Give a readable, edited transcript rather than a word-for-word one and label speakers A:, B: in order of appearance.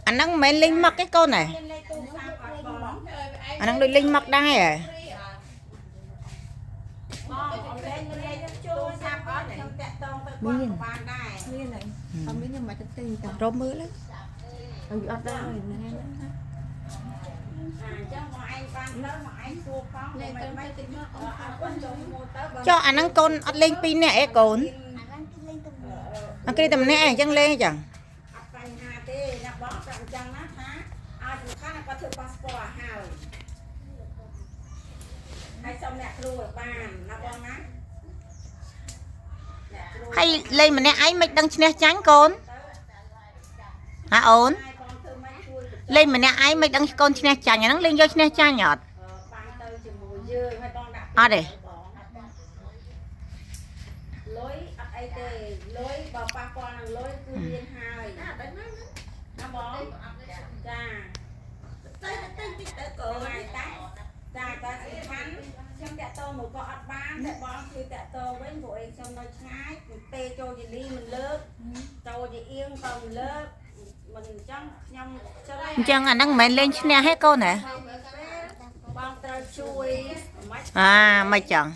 A: អាហ្នឹងមិនមែនលេងមឹកទេកូនណា
B: មានលេខទូរស័ព្ទអត់បង
A: អាហ្នឹងដូចលេងមឹកដែរហ៎
B: បងអត់លេងមានលេខទូរស័ព្ទអត់ខ្ញុំតាក់ទងទៅគាត់ក៏បានដែរ
C: មានហើយអត់មានខ្ញុំមកទៅទិញតា
A: រកមើលទៅ
C: អឺអត់ដែរណាណា
B: អាអញ្ចឹងបងឯងបានទៅបងឯងសួរផង
C: លេខ
B: មិនមិន
C: ទៅទិញមកអូន
B: អត់គាត់ចូលឈ្មោះទៅបើ
A: ចុះអាហ្នឹងកូនអត់លេងពីរនាក់ឯងកូន
D: អាហ្នឹងគេលេងទៅម្នាក់
A: អង្គ្រីតែម្នាក់ឯងអញ្ចឹងលេងអញ្ចឹង
B: អត់បញ្ហាទេណាបងប្រាប់អញ្ចឹងណាថាឲ្យសំខាន់ឲ្យគាត់ធ្វើប៉ាសពតឲ្យហើយហើយសុំអ្នកគ្រូឲ្យបានណាបងណាអ្នកគ្រូ
A: ហើយលេងម្នាក់ឯងមិនដឹងឈ្នះចាញ់កូនហាអូន
B: ហើយបងធ្វើម៉េចជួយ
A: លេងម្នាក់ឯងមិនដឹងកូនឈ្នះចាញ់អាហ្នឹងលេងយកឈ្នះចាញ់អត់
B: បានទៅជាមួយយើងហើយបងដាក់
A: អត់ទេ
B: លុយអត់អីទេលុយបើប៉ះពាល់នឹងលុយគឺមានហើយ
C: ណាដល់ណា
B: ណាបងចា
C: ទៅទិញតិចទៅកូន
B: ហើយតាចាតែសំខាន់ខ្ញុំតាក់ទងមកក៏អត់បានតែបងជួយតាក់ទងវិញព្រោះអីខ្ញុំនៅឆ្ងាយទេចូលយលីមិនលើកចូលយអៀងក៏មិនលើកមិនអញ្ចឹងខ្ញុំខ្ជិល
A: អញ្ចឹងអាហ្នឹងមិនមែនលេងឈ្នះទេកូនណា
B: បងត្រូវជួយមិន
A: អាមិនចឹង